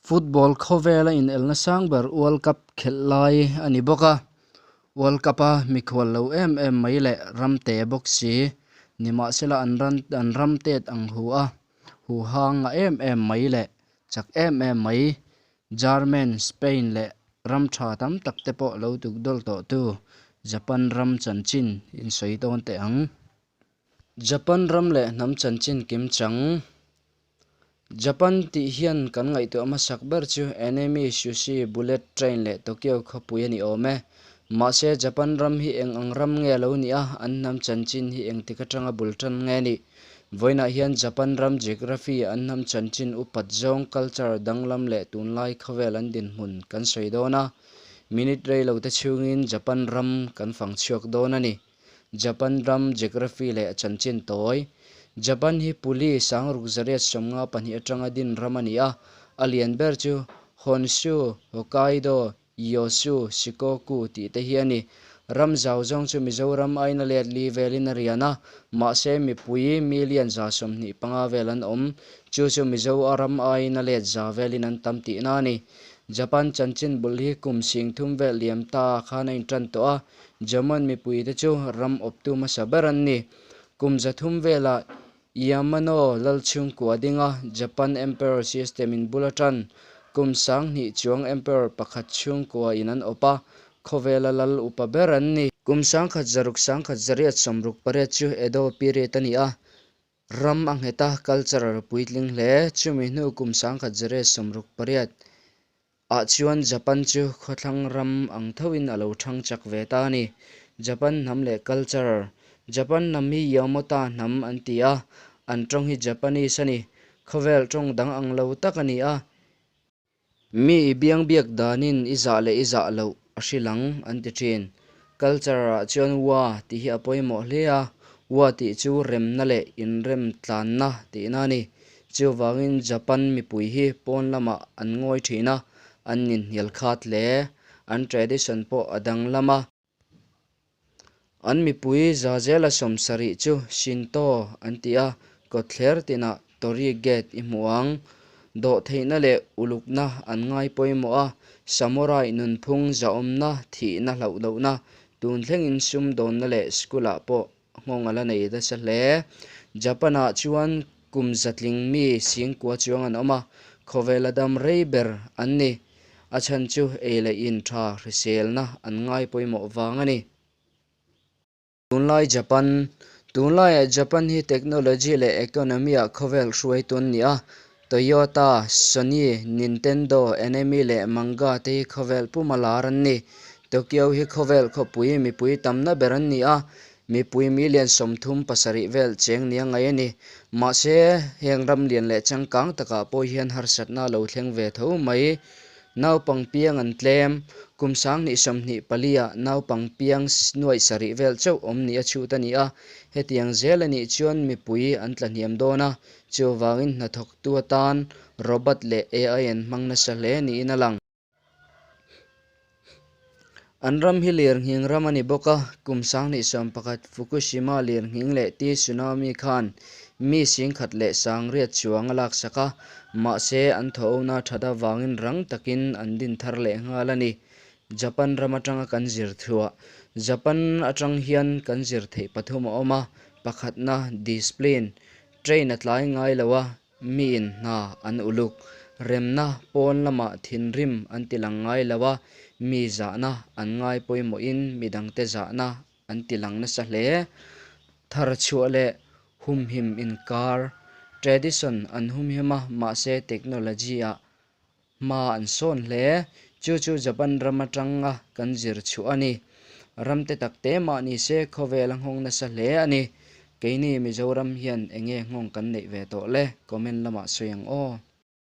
Football khawvela inelna sang ber World Cup khelh lai a ni bawk a, World Cup a mikhual lo em em mai leh ram te bawk si, nimahsela an ran an ram tet ang hu a, huhang ngah em em mai leh chak em em mai German, Spain leh ram tha tam tak te pawh lo tukdawl tawh tu Japan ram chanchin in sawi dawn teh ang. Japan ram leh hnam chanchin kim chang. Japan tih hian kan ngaihtuah hmasak ber chu anime, sushi, bullet train leh Tokyo khawpui a ni awm e. Mahse Japan ram hi eng ang ram nge a lo nih a, an hnam chanchin hi engtik atanga bul tan nge a nih? Vawiinah hian Japan ram geography, an hnam chanchin upat zawng, culture danglam leh tunlai khawvel an dinhmun kan sawi dawn a. Minute reilote chhungin Japan ram kan fang chhuak dawn a ni. Japan ram geography leh chanchin tawi. Japan hi puli sangruk zariat 52 atanga din ram a ni a, a lian ber chu Honshu, Hokkaido, Kyushu, Shikoku tih te hi a ni. Ram zau zawng chu Mizoram aiin a let li velin a rian a, mahse mipui million 125 vel an awm. Chu chu Mizoram aiin a let za velin an tam tihna a ni. Japan chanchin bul hi kum 3000 vel liam ta khan a intan tawh a, German mipuite chu ram awptu hmasa ber an ni. Kum 300 velah Yamano lalchhungkua dinga Japan Emperor system in bul atan kum 2000 chuang Emperor pakhat chhungkua in an awp a, khawvela lal upa ber an ni. Kum 1600 1968 chu Edo period a ni a, ram a nghet a, cultural puitling hle. Chumi hnu kum 1868 ah chuan Japan chu khawthlang ram ang thoin a lo thang chak ve ta a ni. Japan hnam leh culture. Japan hnam hi Yamata hnam an ti a, an tawng hi Japanese a ni. Khawvel tawng dang ang lo tak a ni a. Mi i biang biak danin i zah leh i zah loh a hrilang an ti thin. Culture ah chuan wa tih hi a pawimawh hle a, wa tih chu remna leh inrem tlanna tihna a ni. Chuvangin Japan mipui hi pawn lamah an ngawi thin a, an inhnial khat hle. An tradition pawh a danglam a. An mipui 70% chu Shinto an ti a, kawtthler tinah Torii gate i hmu ang. Dawh theihna leh ulukna an ngai pawimawh a, samurai nunphung zahawmna thihna hlauh lohna tun thlengin sumdawnna leh school ah pawh nghawng a la nei nasa hle. Japan ah chuan kum zatling mi 9000 chuang an awm a, khawvela dam rei ber an ni. A chhan chu ei leh in tha hriselna an ngai pawimawh vang a ni. Tunlai Japan. Tunlaiah Japan hi technology leh economy ah khawvel hruaitu an ni a. Toyota, Sony, Nintendo, anime leh manga te hi khawvel puma lar an ni. Tokyo hi khawvel khawpui mipui tamna ber an ni a, mipui million 37 vel cheng nia ngai a ni. Mahse heng ram lian leh changkang takah pawh hian harsatna lo thleng ve tho mai. Naupang piang an tlem, kum 2024 ah naupang piang 700 vel chauh awm ni a chhut a ni a. Hetiang zel a nih chuan mipui an tlahniam dawn a, chuvangin hnathawktu atan robot leh AI an hmang nasa hle niin a lang. An ram hi lirnghing ram a ni bawk a, kum 2011 Fukushima lirnghing leh ti tsunami khan mi 10,100 chuang a laksak a, mahse an thawhona that avangin rang takin an din thar leh nghal a ni. Japan ram atanga kan zir thuah. Japan atang hian kan zir theih pathum a awm a, pakhatna discipline, train a tlai ngai lo a, mi in hna an uluk. Remna pawn lamah thinrim an tilang ngai lo a, mi zahna an ngai pawimawhin midangte zahna an tilang nasa hle. Thar chhuah leh humhim inkar. Tradition an humhim a, mahse technology ah hma an sawn hle. Chu chu Japan ram atanga kan zir chhuah a ni. Ram te tak te mah ni se khawvel a nghawng nasa hle a ni. Keini Mizoram hian enge nghawng kan neih ve tawh le? Comment lamah sawi ang aw.